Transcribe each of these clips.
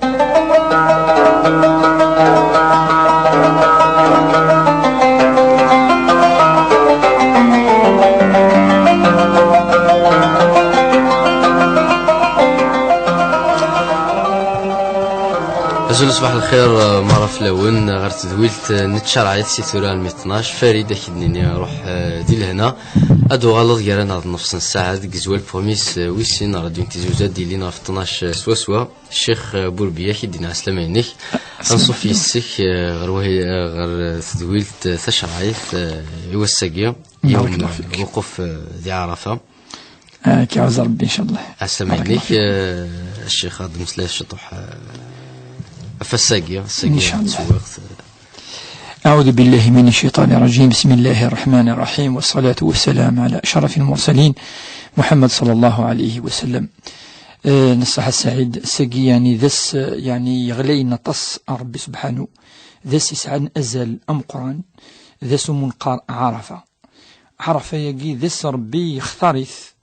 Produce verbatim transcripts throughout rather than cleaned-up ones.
Azul ṣṣbeḥ lxir, eh, mara fell-awen, eh, ɣer tedwilt, eh, n tcerɛit si tura almi tnac. Farid, ad k-id-nini ruḥ, eh, di lehna. Ad uɣaleḍ gar-aneɣ d nnefs n ssaɛa deg zwal n uɣmis, eh, wis sin, rradyu n Tizi Uzzu ad d-ilin ɣef tnac, eh, swaswa. Ccix, eh, Burbiya, ad k-id-nini ɛeslama-inek. Anṣuf yes-k, eh, ɣer wahi-, eh, ɣer, eh, tedwilt, eh, tacerɛit, eh, i wass-agi, yawm, eh, lwequf, eh, di Ɛarafa. Ah, ad k-iɛuzz Rebbi, ncallah. Ɛeslama-inek, eh, ccix, ad d-nemmeslay ciṭuḥ, eh, ɣef wass-agi, ass-agi, ncallah. Ttewwiɣ-t. أعوذ بالله من الشيطان الرجيم. بسم الله الرحمن الرحيم. والصلاة والسلام على أشرف المرسلين محمد صلى الله عليه وسلم. Eh, n ṣṣeḥ a Saɛid, ass-agi, yeɛni, d ass, yeɛni, yeɣlayen aṭas ɣer Rebbi subḥanu. D ass yesɛan azal ameqqran. D ass umi neqqar Ɛarafa. Ɛarafa-yagi d ass Rebbi yextar-it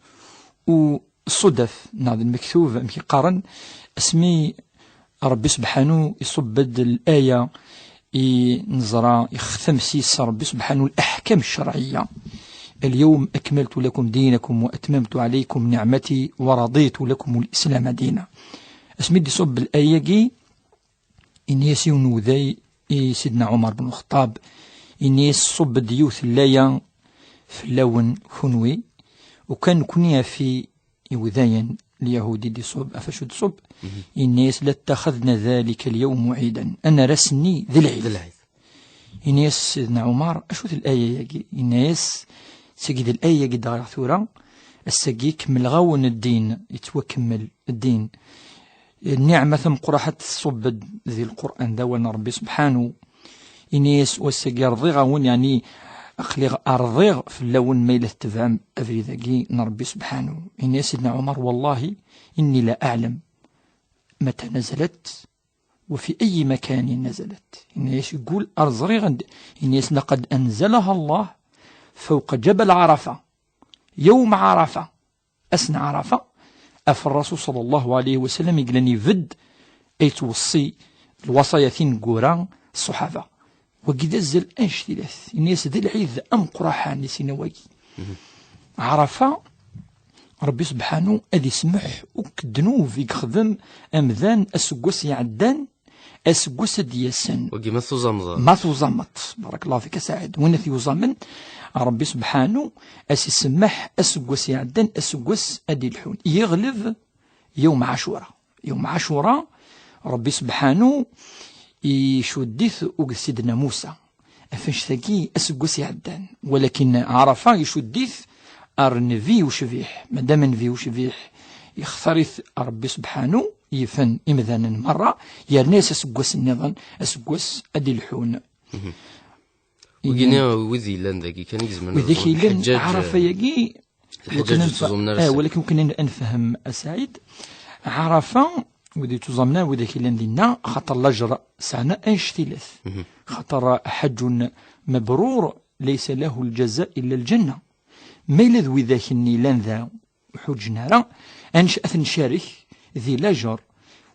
u ṣṣudaf, neɣ d lmektub, amek i qqaren, asmi Rebbi subḥanu iṣubb-d laya i neẓra, ixtem s-is Rebbi subḥanu leḥkam ccerɛiyya. اليوم أكملت لكم دينكم وأتممت عليكم نعمتي ورضيت لكم الإسلام دينا. Asmi d-iṣubb laya-agi, ini-as yiwen n uday i Sidna Ɛumar ben Lxeṭṭab, ini-as: ṣubb-d yiwet n laya fell-awen kunwi, ukan nekni ɣef i udayen lyahudi d-iṣubb, ɣef acu d-iṣubb, ini-as: لاتخذنا ذلك اليوم عيدا. Ad nerr ass-nni d lɛid. D lɛid. Ini-as Sidna Ɛumar: acu-t laya-agi? Ini-as: tagi d laya-agi d-ɣriɣ tura, ass-agi kemmleɣ-awen ddin, yettwakemmel ddin. Nniɛma tameqqrant tṣubb-d di Lqur'an, d awal n Rebbi subḥanu. Ini-as: wass-agi rḍiɣ-awen, yeɛni aql-i rḍiɣ fell-awen ma yella tetebɛem abrid-agi n Rebbi subḥanu. Ini-as Sidna Ɛumar: والله إني لا أعلم متى نزلت وفي أي مكان نزلت. Ini-as, yeggul ar ẓriɣ anda. Ini-as: لقد أنزلها الله فوق جبل عرفة يوم عرفة. Ass n Ɛarafa, af Rasul ṣalla Llahu ɛalayhi wa sallam i yellan ibedd, ay yettweṣṣi lwaṣaya tineggura ṣṣuḥaba. Wagi d azal annect-ilat. Ini-as d lɛid ameqqraḥan i sin wagi. Ɛarafa, Rebbi subḥanu ad isemmeḥ akk ddnub i yexdem amdan aseggas iɛeddan, aseggas ad d-yasen. Wagi ma tuẓameḍ. Ma tuẓameḍ. Barakallahu fik a Saɛid. Win ad t-yuẓamen, Rebbi subḥanu ad s-isemmeḥ aseggas iɛeddan, aseggas ad d-ilḥun. Yeɣleb yawm Ɛacura. Yawm Ɛacura, Rebbi subḥanu icudd-it akked Sidna Musa. Ɣef annect-agi aseggas iɛeddan. Walakin Ɛarafa icudd-it ar Nnbi ucbiḥ. Madam Nnbi ucbiḥ, yextar-it Rebbi subḥanu, yifen imdanen merra, yerna-yas aseggas nniḍen, aseggas ad d-ilḥun. Wigini, wid yellan dagi kan i izemren ad ẓren. Widak yellan Lḥeǧǧaǧ, Ɛarafa-yagi, lḥeǧǧaǧ ur ttuẓumen ara, eh, ass-a. Walakin wakken ad nefhem, a Saɛid, Ɛarafa, wid ur ttuẓamen ara, widak yellan dinna, xaṭer lajer sɛan annect-ilat. Xaṭer حج مبرور ليس له جزاء إلا الجنة. Ma yella d widak-nni yellan da, ur ḥuǧǧen ara, ad nec-, ad ten-ncarek di lajer.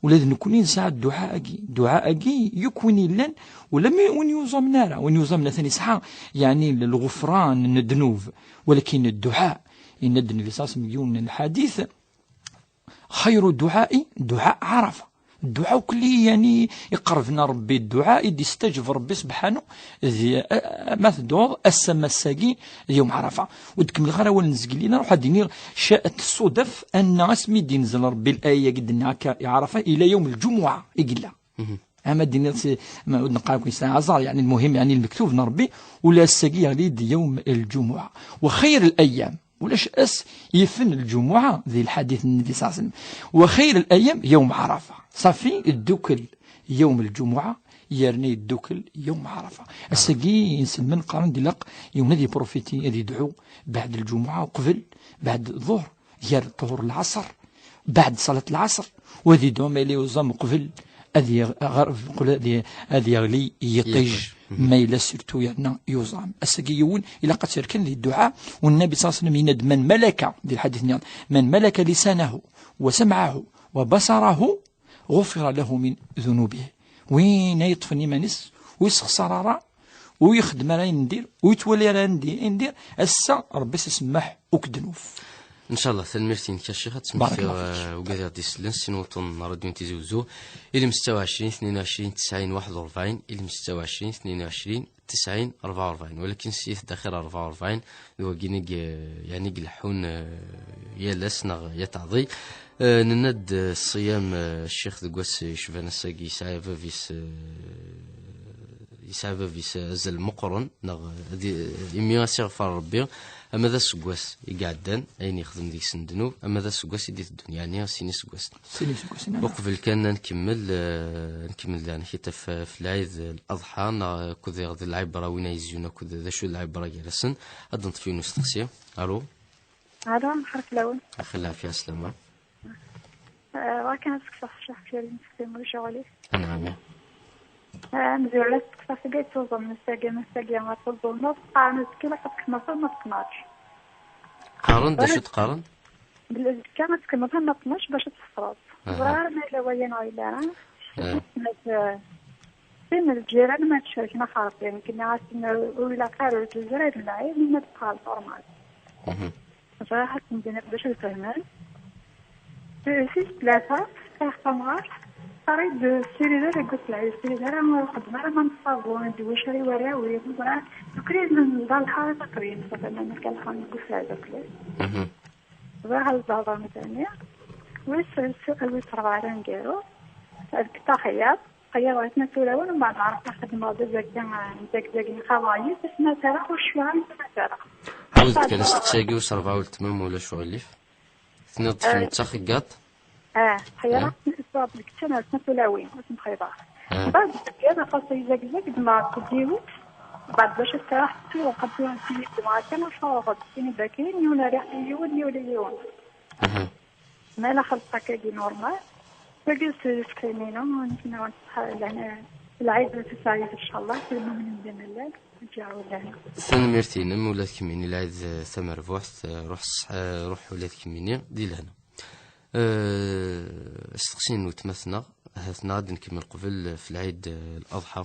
Ula d nekkni nesɛa dduɛa-agi. Dduɛa-agi, yakk win yellan, ula mi win yuẓamen ara. Win yuẓamen atan yesɛa, yeɛni, l-, lɣufran n ddnub. Walakin dduɛa, yenna-d Nnbi ṣalla Llahu ɛalayhi wa sallam deg yiwen n lḥadit: خير الدعاء دعاء عرفة. Dduɛa akk-, yeɛni, iqerrben ar Rebbi, dduɛa i d-istaǧeb Rebbi subḥanu, di, a-, a-, ma tedduḍ ass-a, ma ass-agi, d yawm Ɛarafa. Ur d-kemmleɣ ara awal n zgelli, ruḥ ad d-iniɣ: شاءت الصدف أن asmi d-inzel Rebbi laya-agi d-nniɣ akka i Ɛarafa, ila yawm lǧumuɛa i yella. Ama d-iniɣ si, ma ur d-neqqar akk yesɛa aẓar, yeɛni, lmuhim, yeɛni, lmektub n Rebbi, ula ass-agi yeɣli-d yawm lǧumuɛa. وخير الأيام. Ulac ass yifen lǧumuɛa di lḥadit n Nnbi ṣalla Llahu ɛalayhi wa sallam. وخير الأيام يوم عرفة. Ṣafi, iddukel yawm lǧumuɛa, yerna iddukel yawm Ɛarafa. Ass-agi, inselmen qqaren d ilaq yiwen ad yiprofiti, ad idɛu beɛd lǧumuɛa uqbel, beɛd ḍuhr, gar ṭuhur lɛaṣer, beɛd ṣalat lɛaṣer, u ad idɛu ma yella yuẓam uqbel ad yeɣ-, ɣer-, uqbel ad ye-, ad yeɣli yiṭij, yiṭij. Ma yella surtout yerna yuẓam. Ass-agi yiwen, ilaq ad terken di dduɛa, u Nnbi ṣalla Llahu ɛalayhi wa sallam yenna-d: من ملك, di lḥadit nniḍen, من ملك لسانه وسمعه وبصره غفر له من ذنوبه. Win ay yeṭṭfen iman-is, ur yessexṣar ara, ur yexdem ara ayen n dir, ur yettwali ara ayen n dir, ayen n dir, ass-a Rebbi as-isemmeḥ akk ddnub. Ncallah, tanemmirt-inek a Ccix, ad temmektiḍ, barakallahu fik, eh, ugad i ɣ-d-isellen, sin wuṭṭunen n ṛṛadyu n Tizi Wezzu, ilim setta u ɛecrin, tnin u ɛecrin, tesɛin, waḥed u ṛebɛin, ilim setta u ɛecrin, tnin u ɛecrin, tesɛin, ṛebɛa u ṛebɛin. Walakin s yit daxil ṛebɛa u ṛebɛin, d wagin i g-, yeɛni i ileḥḥun, eh, yal ass neɣ yat ɛḍi. Eh, nenna-d, eh, ṣṣiyam, eh, ccix, deg wass yecban ass-agi, yesɛa bab-is, eh, yesɛa bab-is, eh, azal meqqren, neɣ, eh, di, imi as-iɣfar Ṛebbi, ama d aseggas i iɛeddan, ayen yexdem deg-sen ddnub, ama d aseggas i d-iteddun, yeɛni sin iseggasen. Sin iseggasen, naɛam. Uqbel kan ad nkemmel, eh, ad nkemmel daɛni ɣef, ɣef lɛid Laḍḥa, neɣ akked d lɛibra win ay izeyyun, akked d acu d lɛibra gar-asen, ad d-neṭṭef yiwen usteqsi. Alo? Alo, mxalef lawen. Axi lɛafya, slama. Eh, bɣiɣ kan ad sekseɣ ccix kra n tfekka, ulac aɣilif. Anɛam. Eh, amezwaru ad sekseɣ tagi tuẓem n tagi, ma tagi ad tuẓumeḍ, qqaren azekka ad tkemmleḍ ma tqenɛeḍ. Qqaren-d acu d-qqaren? Belli azekka ad tkemmleḍ ma tqenɛeḍ bac ad teffreḍ. Aha. Ẓriɣ ara ma yella waya neɣ yella ara. Eh. Sin lǧiran ma tcerken axerfi, nekk nniɣ-asen ur ilaq ara ur ǧǧiz ara d lɛid, ma tebqa normal. Mhm. Ẓriɣ akken din d acu ifehmen. Sis tlata, tayeɣ tamɣart, qqar-iyi-d ssirider deg uselɛid, ssirider ara ur xeddem ara ma nṣabu, d wacu ara iwarraw, ẓriɣ, dukli d lḥaṛa taqdim, ṣafi ma nekk lḥaṛa deg uselɛid akli. Mhm. Ẓriɣ ad zehḍer mtani, wis, wis rebɛa d aneggaru, deg taxeyyaṭ. Aya bɣiɣ ad t-naf tura, wala mbeɛd ɛerfeɣ xedmeɣ-d azekka, n zagzag n xaḍer-is, asmi ara ur cfiɣ ara asmi ara. Ɛawed kan asteqsi-agi u s rebɛa weltma, ma ulac uɣilif. Tenniḍ-d kemm d taxeggaṭ? Ah, xeyyaɣ-d tura belk kan ar snat tulawin, ur ten-xeyyḍeɣ. Ah. Mbeɛd zagzag, axaṭer izagzag d-mɛeṭṭ yiwet, mbeɛd bac ad taraḥ tura, qad tura d-mɛeṭṭ kan ur cɣuɣ d sin ibakin, yiwen rriɣ i yiwen, yiwen i yiwen. Aha. Ma la xelqeɣ akkagi normal. Wagi s-, s-, screen-inu, nekk neɣ lɛid n tesɛit, ncallah, s lmumnin d amalal, ad ǧǧeɣ ula. Tanemmirt-inem, ula d kemmini, lɛid, eh, tamerbuḥt, eh, ruḥ ṣṣeḥ-, eh, ruḥ ula d kemmini, di lehna. Eh, asteqsi n weltma-tneɣ, ahat neɣ ad nkemmel qbel, eh, f lɛid, eh, Laḍḥa.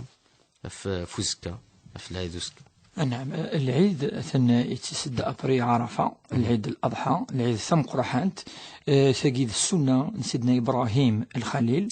Ɣef, ɣef uzekka, ɣef lɛid uzekka. Anɛam, lɛid atan ittis-d après Ɛarafa, lɛid Laḍḥa, lɛid tameqqrant, eh, tagi d ssunna n Sidna Ibrahim Lxalil.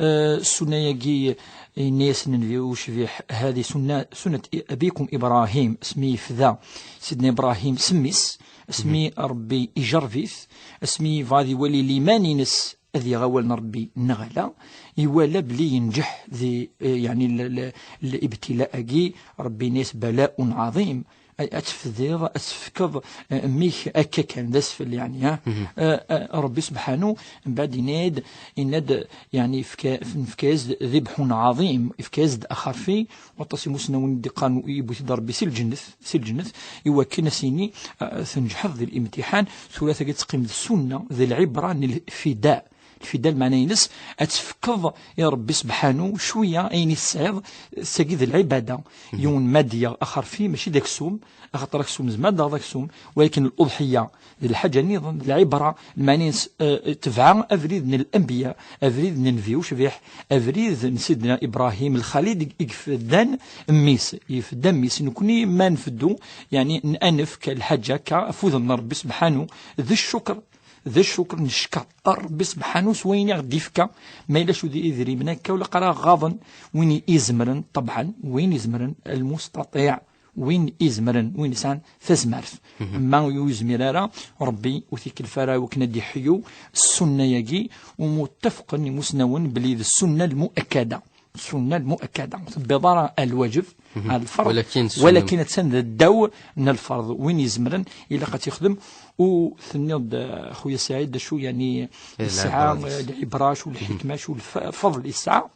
Eh, ssunna-agi, yenna-yasen Nnbi ucbiḥ, هذه سنة، سنة أبيكم إبراهيم, asmi yefda Sidna Ibrahim s mmi-s, asmi Ṛebbi ijerreb-it, asmi yebɣa ad iwali liman-ines, ad yaɣ awal n Ṛebbi neɣ ala, iwala belli yenǧeḥ di, eh, yeɛni l-, l-, libtila-agi, Ṛebbi yenna-yas بلاء عظيم, a-, ad tefdiḍ, ad tefkeḍ, eh, mmi-k akka kan, d asfel, yeɛni, ha? Eh, eh, Ṛebbi subḥanu, mbeɛd yenna-d, yenna-d, yeɛni, yefka, nefka-yas-d ذبح عظيم, yefka-yas-d axerfi, waṭas imusnawen i d-iqqaren yewwi-t-id Ṛebbi si lǧennet, si lǧennet, iwakken ad s-yini, eh, tneǧḥeḍ di limtiḥan, tura tagi teqqim d ssunna, d lɛibra n lfida. Lfida lmeɛna-ines ad tefkeḍ i Ṛebbi sebḥanu cwiya ayen i tesɛiḍ, tagi d lɛibada. Yiwen ma d-yaɣ axerfi mačči d aksum, axaṭer aksum zmer ad d-taɣeḍ aksum, walakin luḍḥiya d lḥaǧa nniḍen, d lɛibra, lmeɛna-ines, eh, tebɛa abrid n lanbiya, abrid n nnbi ucbiḥ, abrid n Sidna Ibrahim Lxalil i yefdan mmi-s, yefda mmi-s. Nekni ma nfeddu, yeɛni n-, ad nefk lḥaǧa akka afud n Ṛebbi sebḥanu, d ccuker, d ccuker, neckeṛ Ṛebbi sebḥanu s wayen i ɣ-d-ifka, ma yella cud idrimen akka, ur ilaq ara ɣaḍen win izemren, ṭebɛen, win izemren, المستطيع, win izemren, win yesɛan tazmert. Ma ur yezmir ara, Ṛebbi ur t-ikellef ara i wakken ad d-iḥyu ssunna-agi, u muttafaqen imusnawen belli d ssunna lmuakkada. Ssunna lmuakkada. Ur tebbiḍ ara lwajeb, lferḍ, walakin ssunna. Walakin attan d ddaw n lferḍ. Win izemren, ilaq ad t-ixdem. U tenniḍ-d, eh, xuya Saɛid, d acu, yeɛni, eh, tesɛa, lɛibra, eh, lɛibra, acu lḥikma, acu lf-, lfeḍl i tesɛa.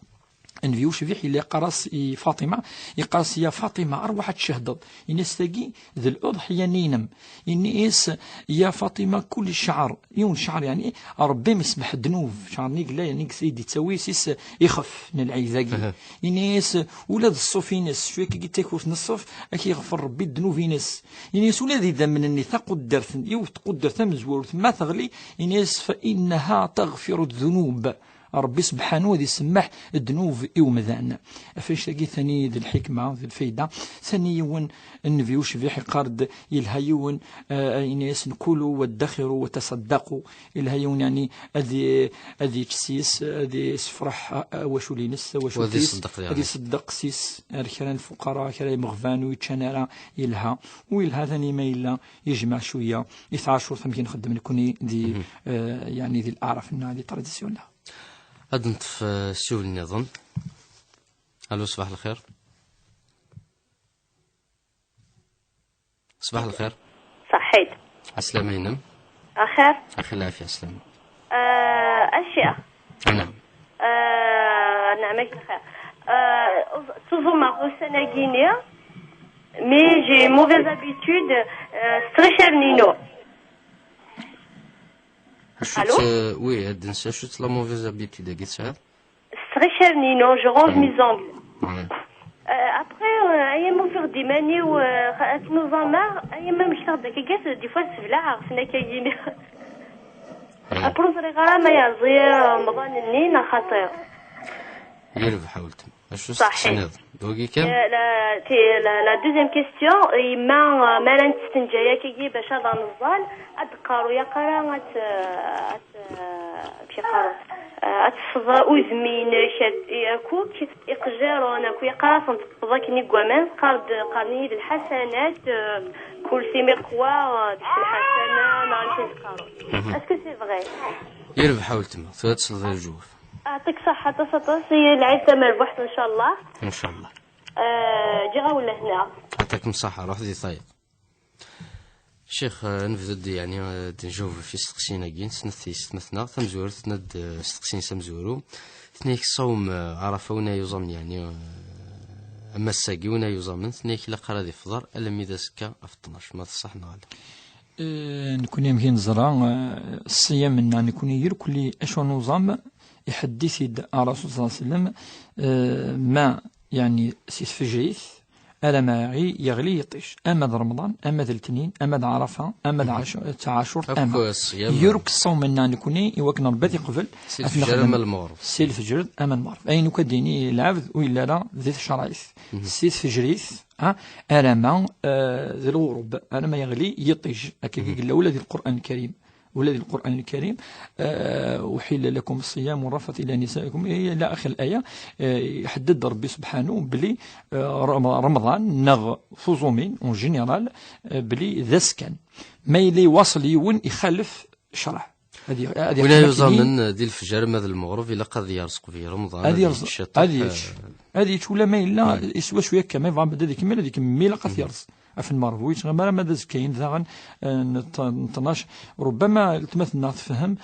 Nnbi ucbiḥ yella yeqqar-as i Faṭima, yeqqar-as: "Ya Faṭima, arwaḥ ad tcehdeḍ." Ini-as: "Tagi d luḍḥiya-nni-inem." Ini-as: "Ya Faṭima, kul ccɛer", yiwen ccɛer, yeɛni, Ṛebbi mi semmeḥ ddnub, ccɛer-nni yella, yeɛni, i d-yettawi s ixef n lɛid-agi. Ini-as: "Ula d ṣṣuf-ines, cwiya kan i takurt n ṣṣuf, ad k-iɣfer Ṛebbi ddnub-ines." Ini-as: "Ula d idammen-nni, taquddert, yiwet tquddert tamezwarut, ma teɣli", ini-as: "Fa innaha taɣfiru ddunub." Ṛebbi sebḥanu ad isemmeḥ ddnub i umdan. Ɣef annect-agi tani d lḥikma, d lfayda. Tani yiwen nnbi ucbiḥ iqqar-d, yelha yiwen, eh, ini-asen: "Kulu waddaxiru watasaddaqu." Yelha yiwen, yeɛni, ad i-, ad yečč s-is, ad yessefreḥ, eh, awacul-ines, tawacult-is, ad iṣeddeq, yeɛni, ad iṣeddeq s-is ar kra n lfuqara, kra n imeɣban ur yeččan ara, yelha. U yelha tani ma yella yejmeɛ cwiya i tɛacurt, amek i nxeddem nekni di, eh, yeɛni, di leɛraf-nneɣ, di tradisyon-nneɣ. Ad neṭṭef, eh, ssiwel nniḍen. Alo, ṣbaḥ lxir. Ṣbaḥ lxir. Ṣaḥit. Ɛeslama-inem. Axir. Axir lɛafya, ɛeslama. Euh, a ccix. Anɛam. Euh, neɛma-k lxir. Euh, ttuẓumeɣ ussan-agi-ni, mais j'ai mauvaise habitude, euh, s tɣicarin-inu. Acu-tt, Allô? Euh, oui, ad d-nsa acu-tt la mauvaise habitude-agi tesɛiḍ? S tɣicarin-inu, je ronge mes ongles. Ouais. Euh, après, euh, aya ma ufiɣ-d iman-iw, euh, xa-, ad tnuẓameɣ, aya ma mmektaɣ-d akka, des fois sebleɣ ɣef nnaka-yini. Ouais. Après, ur ẓriɣ ara ma yerẓi Remḍan-nni neɣ xaṭi. Yerbeḥ a weltma. Acu s-, ṣaḥit, tettiniḍ? D wagi kan? Euh, la, ti-, la, la deuxième question, yemma, euh, mi ara nestenǧa akkagi bac ad neẓẓal, ad d-teqqar ur yaq ara ad t-, ad t-, euh, amek yeqqar, euh, ad tefḍ udem-inek, ad, akk iqejjiren, akk ur yaq ara ad ten-teṭṭfeḍ akken i waman, qqar-d, qqaren-iyi-d lḥasanat, euh, kul timiqwa, euh, deg-s lḥasana, neɣ amek i d-qqaren. Mhm. Est-ce que c'est vrai? Yerbeḥ a weltma, tura ad tesleḍ i leǧwab. Yeɛṭik ṣṣeḥḥa aṭas, aṭas, i lɛid tamerbuḥt, ncallah. Ncallah. Eh, ǧǧiɣ-awen lehna. Yeɛṭikem ṣṣeḥḥa, ruḥ di tayeḍ. Ccix, eh, nebda-d, yeɛni, eh, ad njaweb f isteqsiyen-agi, nesnet i yessetma-tneɣ, tamezwarut, tenna-d, eh, asteqsi-ines amezwaru, tenna-yak ṣṣawm, eh, Ɛarafa win ay yuẓamen, yeɛni, eh, am ass-agi win ay yuẓamen, tenna-yak ilaq ara ad ifḍer alammi d azekka ɣef ṭnac, ma d ṣṣeḥ neɣ ala? Eh, nekni amek i neẓra, eh, ṣṣiyam-nneɣ nekni irkelli acu nuẓam, iḥedd-it-id Ṛṛasul ṣalla Llahu ɛalayhi wa sallam, eh, ma, yeɛni, si tfejrit, alamma yeɣli yiṭij, ama d Remḍan, ama d letnin, ama d Ɛarafa, ama d Ɛacu-, d Ɛacur, akk ama ṣṣyam. Yurk ṣṣawm-nneɣ nekni, i wakken Ṛebbi ad iqbel, si ad lefjer ama lmeɣreb. Si lefjer ama lmeɣreb. Ayen akk ad d-yini lɛebd ur yelli ara di tcerɛit. Si tfejrit, ha, alamma, eh, d lɣurub, alamma yeɣli yiṭij, akka i yella ula di Lqur'an Lkarim. Ula di Lqur'an Lkarim, eh, أحل لكم الصيام الرفث إلى نسائكم, ila axir laya, eh, iḥedded Ṛebbi subḥanu belli, eh, Ram-, Remḍan neɣ tuẓumin, en général, eh, belli d ass kan. Ma yella iwaṣel yiwen, ixalef ccreɛ. Ad i-, ad win ay iqim akken i- yuẓamen di lefjer ama d lmeɣreb, ilaq ad yerẓ qbel Remḍan, ad ad yerẓ, yečč ciṭuḥ, ad yečč, eh, ad yečč, ula ma yella, mm, iswa cwiya kan, ma yebɣa ad ikemmel, ad ikemmel, ilaq ad yerẓ. Ɣef lmeɣreb, ur yettɣimi ara ma d azekka-yin daɣen, eh, n ṭ-, n ṭnac. Rubbama letma-tneɣ tefhem,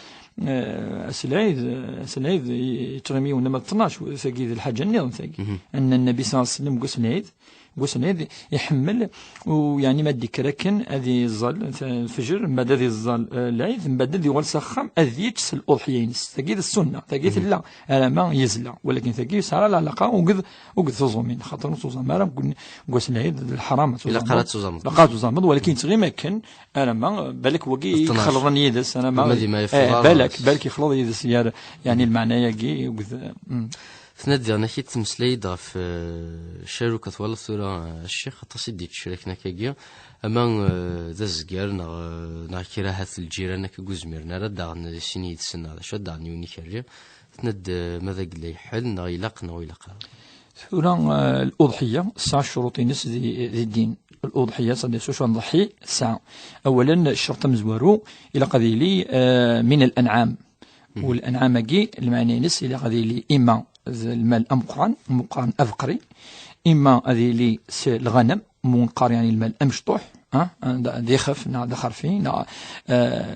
eh, ass lɛid, eh, ass lɛid yettɣimi yiwen ama d ṭnac, tagi d lḥaǧa nniḍen tagi. Mhm. Anna Nnabi ṣalla Llahu ɛalayhi wa sallam deg wass lɛid, deg wass lɛid iḥemmel, u yeɛni ma d-ikker akken ad iẓẓal t-, lfejr, mbaɛd ad iẓẓal, eh, lɛid, mbaɛd ad yuɣal s axxam ad yečč s luḍḥiya-ines. Tagi d ssunna, tagi, mhm, tella, alamma yezla. Walakin tagi yesɛa lɛalaqa akked, akked tuẓumin, xaṭer ur tuẓam ara deg, deg wass lɛid, d lḥaram ad tuẓameḍ. Ilaq ara ad tuẓameḍ. Ilaq ara ad tuẓameḍ, walakin yettɣimi akken, alamma, eh, balak wagi ixelḍen yid-s, alamma, eh, balak, balak ixelḍ yid-s, yar, yeɛni, lmeɛna-yagi, akked, mm. Tenna-d diɣen ak-id tmeslay-d ɣef, eh, ccaruka, twalaḍ tura, eh, a ccix, aṭas i d-yettcraken akkagi, ama, eh, d azgar neɣ, eh, neɣ kra ahat lǧiran akka ur zmiren ara ad d-aɣen sin yid-sen neɣ d acu, ad d-aɣen yiwen ikerri. Tenna-d, eh, ma d agellay ḥel neɣ ilaq neɣ ur ilaq ara. Tura, eh, luḍḥiya tesɛa ccuruṭ-ines di, di ddin. Luḍḥiya, c'est-à-dire s wacu ad nḍeḥḥi, tesɛa. Awalen, ccerṭ amezwaru, ilaq ad yili, eh, min al-anɛam. Mhm. U l-anɛam-agi, lmeɛna-ines, ilaq ad yili imma d lmal ameqqran, ameqqran abeqri, imma ad yili s lɣanem, mu neqqar, yeɛni, lmal amecṭuḥ, ha, d, d ixef, neɣ d axerfi, neɣ, eh,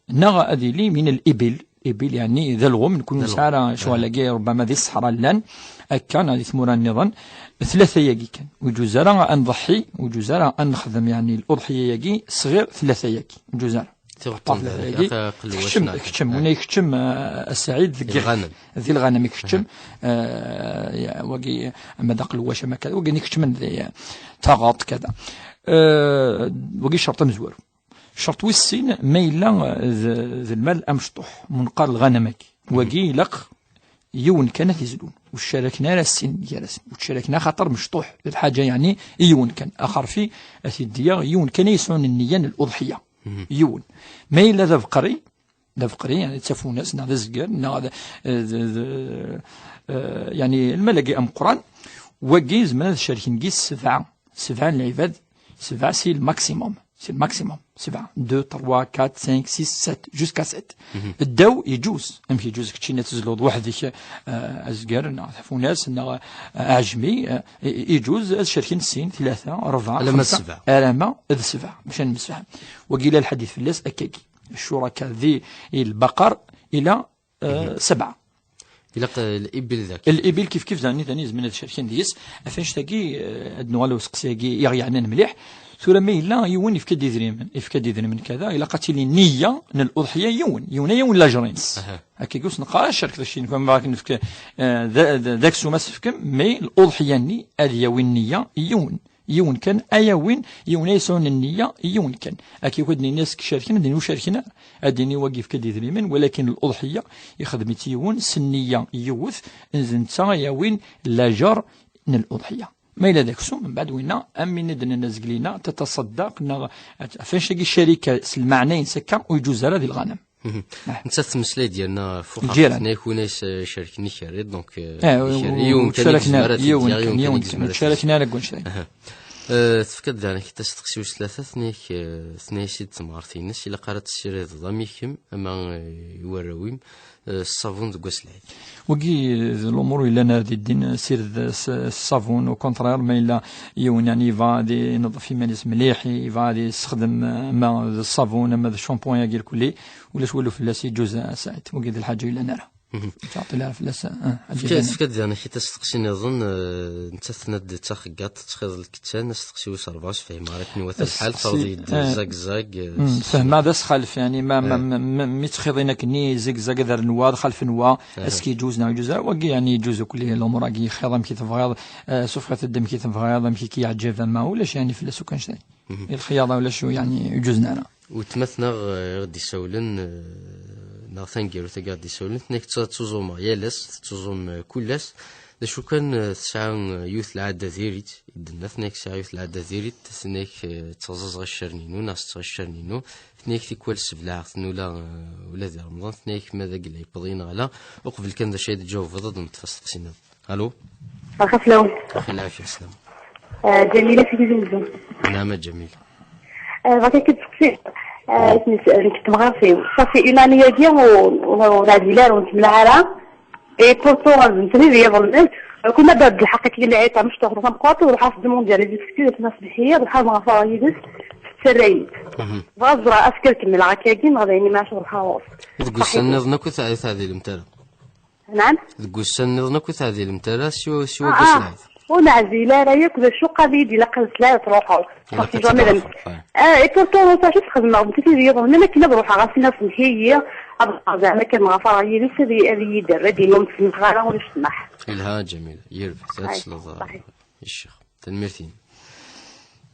neɣ ad yili min al-ibil, ibil, yeɛni, d alɣem, nekni ur nesɛi ara ccɣel-agi, rubbama di ṣṣeḥra llan, akka, neɣ di tmura nniḍen, tlata-yagi kan. Ur yeǧuz ara ad nḍeḥḥi, ur yeǧuz ara ad nexdem, yeɛni, luḍḥiya-yagi, s ɣir tlata-yagi. Ur yeǧuz ara. Tiɣeṭṭen tekcem, win ay ikeččem, eh, a Saɛid, deg lɣanem. Di lɣanem ikeččem, eh, wagi, ama d aqelwac, ama kada, wagi ikeččmen di, eh, taɣaṭ, kada. Eh, wagi ccerṭ amezwaru. Ccerṭ wis sin, ma yella, eh, d, d lmal amecṭuḥ, mu neqqar lɣanem-agi. Wagi ilaq yiwen kan ad t-izlun. Ur ttcaraken ara sin gar-asen. Ur ttcaraken axaṭer mecṭuḥ. D lḥaǧa, yeɛni, i yiwen kan. Axerfi, ad t-id-yaɣ yiwen kan ay yesɛun nniya n l'uḍḥiya. Yiwen. Ma yella d abeqri, d abeqri, yeɛni d tafunast, neɣ d azger, neɣ d, d, d, eh, yeɛni lmal-agi ameqqran, wagi zemren ad cerken gis sebɛa. Sebɛa n lɛibad, sebɛa si le maximum. Si le maximum. Sebɛa. Deux, trois, quatre, cinq, six, sept, jusqu'à sept. Ddaw, yeǧuz. Amek yeǧuz keččini ad tezluḍ weḥd-k, eh, azger, neɣ tafunast, neɣ, eh, aɛejmi, eh, i-, yeǧuz ad cerken sin, tlata, rebɛa, alamma d xemsa, sebɛa. Alamma d sebɛa, bac ad nemsefham. Wagi la lḥadit fell-as akkagi. Ccuraka di lbaqar ila, eh, sebɛa. Ilaq, eh, l'ibil daki. L'ibil kif kif, zani tani zemren ad cerken deg-s. Ɣef annect-agi, eh, ad nuɣal i useqsi-agi i ɣ-yeɛnan mliḥ. Tura ma yella yiwen yefka-d idrimen, yefka-d idrimen kada, ilaq ad tili nniya n l'uḍḥiya yiwen, yiwen ay yiwen lajr-ines. Aha. Akkagi ur s-neqqar ara cerket keččini, ma akken nefk, eh, d, d, d aksum ad s-tefkem, mais l'uḍḥiya-nni ad yawi nniya yiwen. Yiwen kan ay awin, yiwen ay yesɛun nniya, yiwen kan. Akken akk ad d-nini ass cerken, ad d-nini ur cerken ara. Ad d-nini wagi yefka-d idrimen, walakin l'uḍḥiya ixdem-itt yiwen, s nniya yiwet, d netta ay awin lajer n l'uḍḥiya. Ma yella d aksum, mbeɛd winna, am win i d-nenna zgelina, tataṣaddaq, neɣ, ɣef annect-agi ccarika s lmeɛna-ines akka, ur yeǧuz ara di lɣanam. Mhm. Ah. Nettat tmeslay-d yerna fuq lǧiran. Nek win ay s-, cerken ikerri, donc, eh, ah, ikerri, u-, yiwen kan i yezmer ad t-id-yaɣ, yiwen kan i yezmer ad t-id-yaɣ. Ur ttcaraken ara deg wannect-agi. Aha. Eh, tefka-d daɣen asteqsi wis tlata, tnek, eh, tnek-as-id temɣart-ines, ilaq ara tessirideḍ ama i kemm, ama, eh, i warraw-im, eh, ṣṣabun deg wass lɛid. Wagi d lumuṛ yellan ar di ddin, sired s, ṣṣabun, au contraire, ma yella yiwen, yani, yebɣa ad ineḍḍef iman-is mliḥ, yebɣa ad yessexdem, eh, ama d ṣṣabun, ama d shampoing-agi lkulli, ulac walu fell-as, yeǧuz, a Saɛid. Wagi d lḥaǧa yellan ara. Mhm. Ur ttɛeṭṭil ara fell-as, ah, ḥaǧa. Tefka-, tefka-d daɣen akit asteqsi niḍen, eh, nettat tenna-d d taxeggaṭ, tettxiḍ lkettan, asteqsi wis rebɛa, ur s-fhimeɣ ara akken iwata lḥal, asteqsi, terḍi-d, eh, zagzag, eh, mm, s-, fehmeɣ d asxalef, yani, ma, ma, eh, ma, ma, mi ttxiḍin akkenni, zagzag ad rren wa, ad xalfen wa, aha, est-ce que yeǧuz neɣ yeǧuz ara? Wagi, yani, yeǧuz akk lumuṛ-agi, xiḍ amek i tebɣiḍ, eh, sufɣet-d amek i tebɣiḍ, amek i k-yeɛǧeb, ama ulac, yani, fell-as akk annect-a. Mhm. I lxiyada ulac, yani, yeǧuzen ara. Weltma-tneɣ, eh, i ɣ-d-isawlen, eh, neɣ taneggarut-agi i ɣ-d-isawlen, tenna-k tt-, ttuẓumeɣ yal ass, tettuẓum, eh, kul ass. D acu kan, eh, tesɛa, eh, yiwet lɛada diri-tt, i d-tenna, tenna-k tesɛa yiwet lɛada diri-tt, tenna-k, eh, tteɣzaẓeɣ accaren-inu, neɣ setteɣ accaren-inu, tenna-k tikwal seblaɛeɣ-ten ula, eh, ula di Remḍan, tenna-k ma d agella yewweḍ-iyi neɣ ala. Uqbel kan d acu ay d-tǧawbeḍ, ad d-neṭṭef asteqsi-nniḍen. Alo? Axaf lawen. Axi lɛafya, slam. Eh, Ǧamila seg Tizi Wezzu. Naɛma Ǧamila. Eh, bɣiɣ ad k-id-sseqsiɣ. Eh, isem-is, eh, nekk d temɣart-iw. Safi une année-agi ur, ur, ur neɛdil ara, ur nettemlaḥ ara. Et pourtant, d netta i d-iḍelmen. Kul ma d lḥeqq akken lɛid, tamecṭuḥt, tamqwaṭ, ruḥeɣ s-demander les excuses, ad tsemmeḥ-iyi, ruḥeɣ ad ɣreɣ yid-s, tettarra-yi-d. Mhm. Bɣiɣ ad ẓreɣ, est-ce que ad kemmleɣ akkagi, neɣ d ayen i ma ruḥeɣ ɣur-s. Deg ussan nniḍen akk ur teɛdilemt ara? Naɛam? Deg ussan nniḍen akk ur teɛdilemt ara siwa, siwa deg wass lɛid? Ur neɛdil ara yakk, d acu qad iyi-d-ilaq ad s-lɛid truḥeḍ. Ilaq ad truḥeḍ, ah. Ah, et pourtant, ur acu txedmeɣ, d netta i d-iḍelmen, akken ad ruḥeɣ, ad s-iniɣ semmeḥ-iyi, ad ɣreɣ zeɛma kan ɣer yid-s, ad, ad iyi-d-err, ad d-yini ur m-semmeḥeɣ ara, ulac ssmaḥ. Ilha, Ǧamila, yerbeḥ, ad tesleḍ, ah, i ccix. Tanemmirt-inem.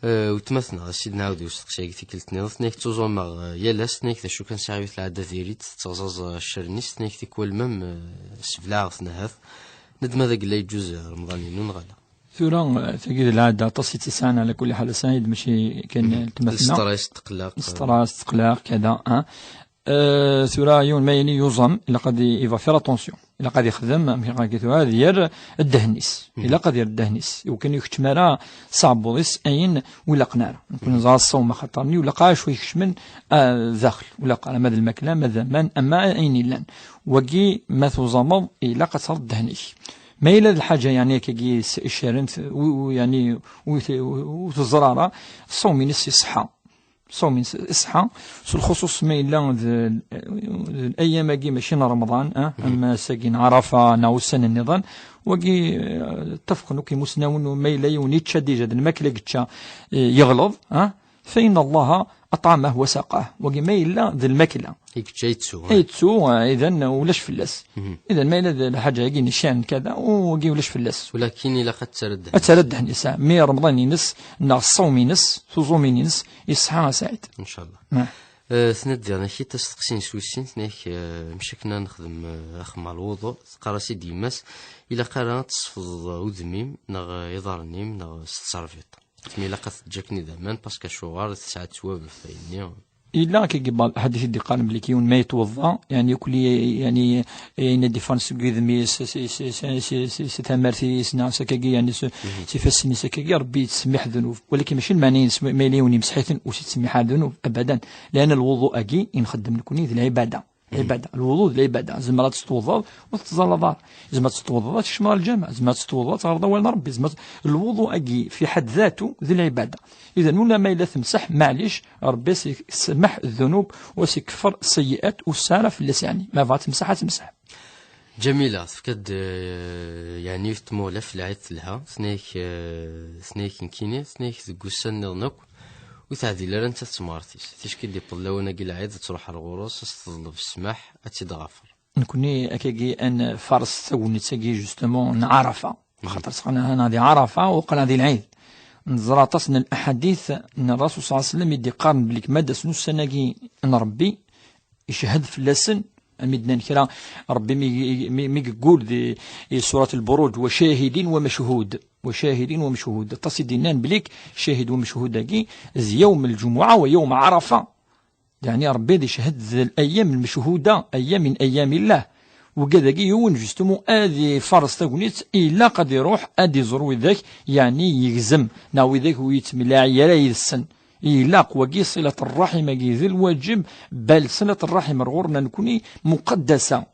Eh, weltma-tneɣ, a Sidi, nɛawed i usteqsi-agi tikkelt-nniḍen, tenna-k ttuẓumeɣ, eh, yal ass, tenna-k d acu kan sɛiɣ yiwet lɛada diri-tt, tetteɣzaẓ, eh, accaren-is, tenna-k tikwal mem, eh, seblaɛeɣ-ten ahat. Nadma d agella yeǧǧuz, eh, Remḍan-inu neɣ ala? Tura, eh, tagi d lɛada aṭas i tt-isɛan, ɛla kulli ḥal, a Saɛid, mačči kan, mhm, weltma-tneɣ. Stress, teqleq. Stress, teqleq, kada, ah. Eh, tura yiwen ma yili yuẓam, ilaq ad i-, iva faire attention. Ilaq ad ixdem, amek akka tura, ad yerr ddehn-is. Mhm. Ilaq ad yerr ddehn-is. Iwakken ur ikeččem ara s aɛebbuḍ-is ayen ur ilaqen ara. Nekkni neẓra ṣṣawm axaṭer-nni ur ilaq ara acu ikecmen, ah, daxel. Ur ilaq ara ma d lmakla, ma d aman, ama ayen illan. Wagi, ma tuẓameḍ, ilaq ad terreḍ ddehn-ik. Ma yella d lḥaǧa, yeɛni, akkagi s-, icaren, t-, u-, u-, yeɛni, ur t-, ur teẓra ara, ṣṣawm-ines iṣeḥḥa. Ṣṣawm-ines iṣeḥḥa, s lxuṣuṣ ma yella d, d, d ayyam-agi mačči n Remḍan, ah, mhm, am ass-agi n Ɛarafa neɣ ussan nniḍen, wagi, eh, ttafqen akk imusnawen, ma yella yiwen yečča dija d lmakla i yečča, eh, yeɣleḍ, ah, فإن الله أطعمه وسقاه. Wagi ma yella d lmakla. I yečča yettu, ah. Yettu, ah, idan ulac fell-as. Mhm. Idan ma yella d lḥaǧa-agi n ccan kada, u wagi ulac fell-as. Walakin ilaq ad terr ddehn-is. Ad terr ddehn-is, ah. Mi Remḍan-ines, neɣ ṣṣawm-ines, tuẓumin-ines, iṣeḥḥa, a Saɛid. Ncallah. Ah. Eh, tenna-d diɣen-ak-id asteqsi n swisin, tenna-ak, eh, mec akken ad nexdem, eh, axemmem ɣer lwuḍu, teqqar-as-id yemma-s, ilaq ara ad tesfeḍeḍ udem-im, neɣ iḍarren-im, neɣ s tserbiṭ. Tmi ilaq ad teǧǧ akken idammen, parce que acuɣer tesɛa ttwab ɣef ayenni. Yella akka deg lḥadit i d-iqqaren belli yiwen ma yettweḍḍa, yani, akk li, yani, ayen ad d-iffɣen seg udem-is, s, s tamart-is, neɣ s akkagi, yani, s, s ifassen-is akkagi, Rebbi yettsemmiḥ ddunub. Walakin mačči lmeɛna-ines ma yella yiwen yemseḥ-iten ur s-yettsemmiḥ ara ddunub, abadan. Leɛna lwuḍu-agi i nxeddem nekni d lɛibada. Lɛibada. Lwuḍu d lɛibada. Tzemreḍ ad tettweḍḍeḍ ur tettẓallaḍ ara. Tzemreḍ ad tettweḍḍeḍ ad tkecmeḍ ɣer lǧameɛ. Tzemreḍ ad tettweḍḍeḍ ad taɣreḍ awal n Rebbi. Tzemreḍ, lwuḍu-agi fi ḥedd datu d lɛibada. Idan, ulamma yella temseḥ, maɛlic, Rebbi as-isemmeḥ ddunub, u as-ikeffer sseyyi'at, ur tesɛi ara fell-as, yani. Ma bɣa temseḥ, ad temseḥ. Ǧamila, tefka-d, eh, yani, yiwet tmuɣli ɣef lɛid telha, tenna-ak, eh, tenna-ak nekkini, tenna-ak deg ussan nniḍen akk, ur teɛdil ara nettat d temɣart-is. Ticki d-iwweḍ lawan-agi lɛid, ad truḥ ar ɣur-s, ad s-teḍleb ssmaḥ, ad tt-id-ɣafer. Nekni akkagi ad nfares tagnit-agi, justement, n Ɛarafa. Xaṭer sɣan ahan di Ɛarafa u qqlen di lɛid. Neẓra aṭas n laḥadit n Rasul ṣalla Llahu ɛalayhi wa sallam i d-iqqaren belli ma d-asen ussan-agi n Rebbi, icehhed fell-asen, ami d-nnan kra, Rebbi mi, mi, mi yeggul di, di surat Lburuǧ, wa cahidin wa machhud, wa cahidin wa machhud. Aṭas i d-innan belli cahid wa machhud-agi d yawm lǧumuɛa wa yawm Ɛarafa. Yeɛni Rebbi ad icehhed d ayyam lmechhuda, ayyam min ayyam illah. Wigad-agi yiwen, justement, ad ifares tagnit, ilaq ad iruḥ ad iẓer widak, yeɛni yegzem, neɣ widak ur yettemlaɛi ara yid-sen. Ilaq wagi ṣilat ṛṛaḥim-agi d lwaǧeb, bal ṣilat ṛṛaḥim ar ɣur-na nekni muqaddasa.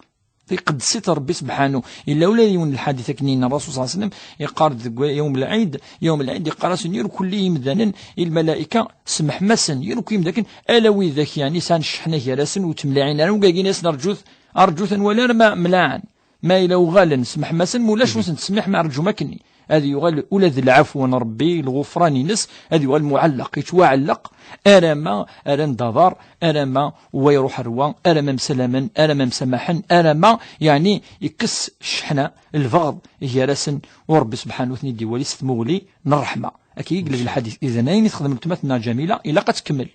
Iqeddes-it Ṛebbi sebḥanu. Yella ula d yiwen n lḥadit akken yenna Ṛṛasul ṣalla Llahu ɛalayhi wa sallam, iqqar deg yawm lɛid, yawm lɛid iqqar-asen irkelli imdanen i lmalayika, semḥem-asen, irkelli imdaken, ala widak, yeɛni, sɛan cceḥna gar-asen, ur ttemlaɛin ara, ur gagin-asen, rǧut, rǧut ad nwali arma mlaɛen. Ma yella uɣalen, semḥem-asen, ma ulac, ur sen-tettsemmiḥem, rǧum akkenni. Ad yuɣal ula d lɛafwa n Ṛebbi, lɣufran-ines, ad yuɣal muɛelleq, yettwaɛelleq, arama rran-d aḍar, arama wa iruḥ ar wa, arama msalamen, arama msamaḥen, arama, yeɛni, yekkes cceḥna, lbeɣḍ, gar-asen, u Ṛebbi sebḥanu ad ten-id-iwali s tmuɣli n ṛṛeḥma. Akka i yella di lḥadit. Idan, ayen i texdem weltma-tneɣ Ǧamila, ilaq ad tkemmel.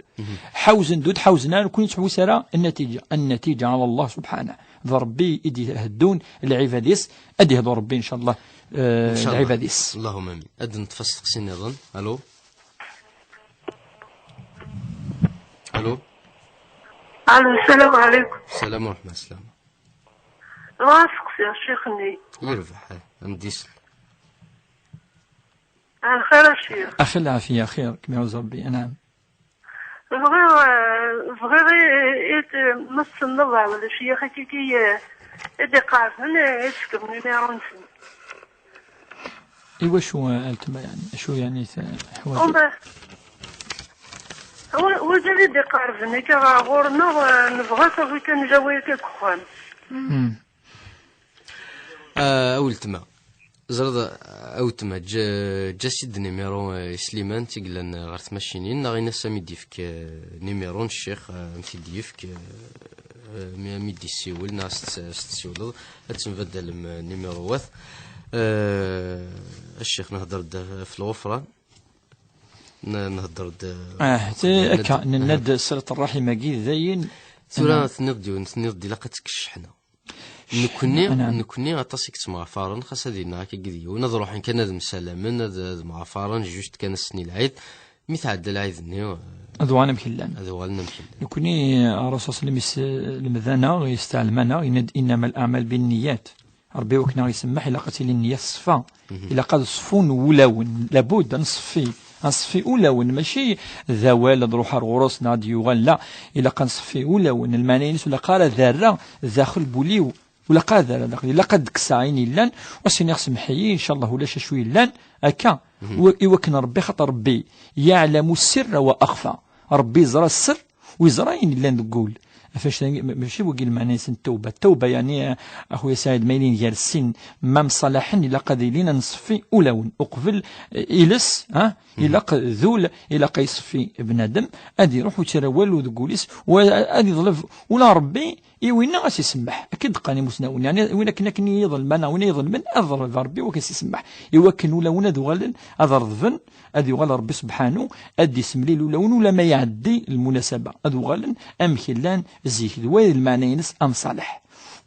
Ḥawzen-d ur d-ḥawzen ara, nekkni ur nettḥewwis ara nnatiǧa. Nnatiǧa ɛala Llah subḥanah. D Ṛebbi i d-iheddun lɛibad-is, ad ihdu Ṛebbi, ncallah, eh, lɛibad-is. Allahumma amin. Ad neṭṭef asteqsi nniḍen. Alo? Alo? Alo, sslam ɛlikum. Sslam wa ṛṛeḥma, sslam. Bɣiɣ ad seqsiɣ ccix-nni. Yerbeḥ, ad m-d-isel. Ɛla xir a ccix. Axi lɛafiya, xir, kem iɛuz Ṛebbi, anɛam. Bɣiɣ, eh, bɣiɣ i, i, i, ma tessneḍ, wala ccix akkiki, eh, i d-iqerben, eh, i tefkem numéro-nsen. Iwacu, eh, a weltma, yeɛni? Acu, yeɛni, teḥwaǧeḍ? Wa-, wagi i d-iqerben akka ɣer ɣur-neɣ, eh, nebɣa-t, awi kan jawi akka deg uxxam. Hmm. Ah, a weltma. Ẓriḍ, a weltma, ǧ-, ǧǧ-as-id nimiṛu, eh, i Sliman, i yellan, eh, ɣer tmacinin, neɣ in-as a m-id-yefk, eh, nimiṛu n ccix, eh, a m-t-id-yefk, eh, eh, mi, a m-id-yessiwel, neɣ s-, s-tessiwleḍ, ad tembaddalem, eh, nimiṛuwat. Eh, a ccix, nehder-d ɣef lɣufran, n-, nehder-d, eh, Ah, te-, nenna-d akka, nenna-d ṣilat ṛṛaḥim-agi, d ayen. Tura tenniḍ-d yiwen, tenniḍ-d ilaq ad tekkes cceḥna. Nekkni, Anɛam. Nekkni aṭas i yettemɣafaren, xas ad yenna akka deg yiwen, ad ruḥen kan ad msalamen, ad, ad mɣafaren, juste kan ass-nni lɛid. Mi tɛedda lɛid-nni, eh, Ad uɣalen amek llan. Ad uɣalen amek llan. Nekkni, Ṛṛasul ṣalla Llahu ɛalayhi wa sallam yeslemd-aneɣ, yesteɛlem-aneɣ, yenna-d: "Innama l-aɛmal bin-niyyat." Ṛebbi wakken aɣ-isemmeḥ, ilaq ad tili nniya ṣṣfa. Ilaq ad ṣfun wulawen. Labud ad nṣeffi. Ad nṣeffi ulawen, mačči d awal ad ruḥ ar ɣur-s neɣ ad d-yuɣal, la. Ilaq ad nṣeffi ulawen. Lmeɛna-ines ur ilaq ara ad rreɣ daxel n wul-iw. Ur ilaq ara ad rreɣ daxel. Ilaq ad d-kkseɣ ayen yellan, u ad s-iniɣ: "Semmeḥ-iyi, ncallah ulac acu yellan." Akka. I wa-, i wakken Ṛebbi, xaṭer Ṛebbi yeɛlamu sirra wa axfa. Ṛebbi yeẓra sser, u yeẓra ayen yellan deg wul. Ɣef wannect-a, ma-, mačči wagi lmeɛna-ines n ttawba. Ttawba, yeɛni, a-, a xuya Saɛid, ma ilin gar sin ma mṣalaḥen, ilaq ad ilin ad nṣeffi ulawen. Uqbel, eh, iles, ha? Ilaq d ul, ilaq ad iṣeffi bnadem, ad iruḥ u ttara walu deg wul-is, u a-, ad iḍleb ula Ṛebbi, I winna ad s-isemmeḥ, akka i d-qqan imusnawen, yeɛni win akken, akken i iḍelmen, neɣ win i iḍelmen, ad ḍelben Rebbi iwakken ad s-isemmeḥ, iwakken ulawen ad uɣalen ad reḍben, ad yuɣal Rebbi sebḥanu, ad d-isemlil ulawen ula ma iɛeddi lmunasaba, ad uɣalen amek llan zik, d wa d lmeɛna-ines am Ṣaleḥ.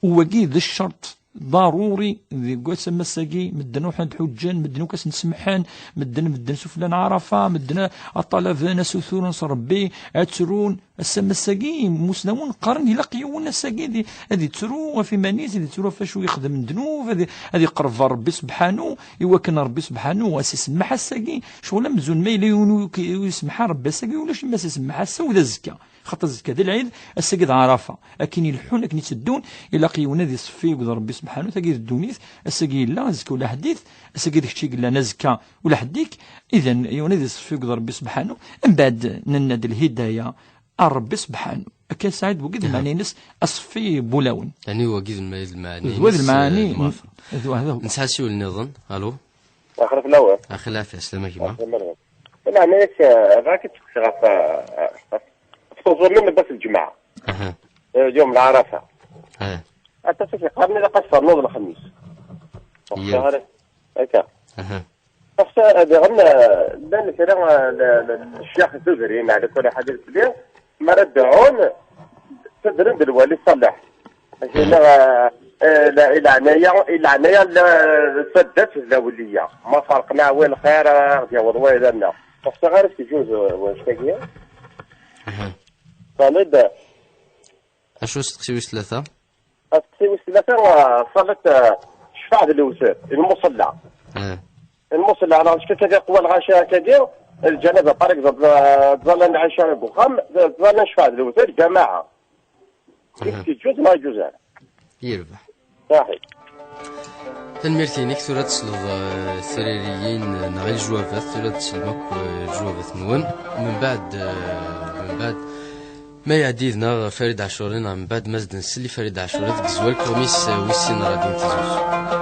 U wagi d ccerṭ ḍaruri deg wass am ass-agi, medden ruḥen ad ḥuǧǧen, medden akk ad sen-semḥen, medden, medden sufella n Ɛarafa, medden ad ṭalaben, ad suturen s Rebbi, ad ttrun. Ass am ass-agi, imusnawen qqaren ilaq yiwen ass-agi ad, ad ittru ɣef iman-is, ad ittru ɣef wacu yexdem n ddnub, ad, ad iqerreb ɣer Rebbi sebḥanu, iwakken Rebbi sebḥanu ad s-isemmeḥ ass-agi. Ccɣel amzun ma yella yiwen ur k-, ur isemmeḥ ara Rebbi ass-agi, ulac ma s-isemmeḥ ass-a u d azekka. Xaṭer azekka d lɛid, ass-agi d Ɛarafa. Akken ileḥḥun, akken itteddun, ilaq yiwen ad iṣeffi akked Rebbi sebḥanu, tagi d ddunit, ass-agi yella, azekka ulaḥedd-it, ass-agi d kečč i yellan, azekka ulaḥedd-ik, idan yiwen ad iṣeffi akked Rebbi sebḥanu, mbeɛd nenna-d lhidaya ar Rebbi sebḥanu. Akka Saɛid, wagi d lmeɛna-ines, aṣeffi n wulawen. Yeɛni wagi d lma-, d lmeɛna-ines, d wa d lmeɛna-ines, eh, d wa-, d wa-, nesɛa asiwel nniḍen. Alo? Axir fell-awen. Axir lɛafya, slama gma. Axir lɛafya. Lameɛna-k, eh, bɣiɣ ad k-id-steqsiɣ ɣef, eh, ɣef tuẓumin n wass n lǧemɛa. Aha. Eh, yum lɛarafa. Aha. Aṭas i yeqqaren ilaq ad ternuḍ lexmis. Akka. Aha. Ɣas, eh, diɣen, eh, llan kra, eh, le-, le-, lecyax tudrin, ɛla kulli ḥal, d lekli, mi ara dɛun, ttadren-d lwali ṣṣaleḥ. Akken, eh, eh, la-, i leɛnaya, i leɛnaya n, eh, taddart d lawliya. Ma ferqen aɛwin lxir, eh, ad ɣ-d-yaweḍ wayla-nneɣ. Ur ḥṣiɣ ara s-teǧǧuǧ, eh, wanect-agi. Aha. Ṣalid. Acu asteqsi wis tlata? Asteqsi wis tlata, eh, ṣalat, eh, ccfaɛ d lewter, i lmuṣella. Eh. Lmuṣella, alors, est-ce que ad iqwa lɣaci akkagi, lǧanaza, par exemple, eh, ttẓallan lɛica deg uxxam, ttẓallan ccfaɛ d lewter, ǧamaɛa. Est-ce que yeǧǧuz neɣ yeǧǧuz ara? Yerbeḥ. Saḥi. Tanemmirt-inek, tura ad tesleḍ, eh, tiririyin, eh, neɣ i lejwabat, tura ad teslem akk, eh, lejwabat-nwen. Mbeɛd, eh, mbeɛd, ma iɛeddi yid-neɣ Farid Ɛacuri, neɣ mbeɛd ma s-d-nsell i Farid Ɛacuri deg zzwal Kermis, eh, wis sin n Radio n Tizi Uzzu.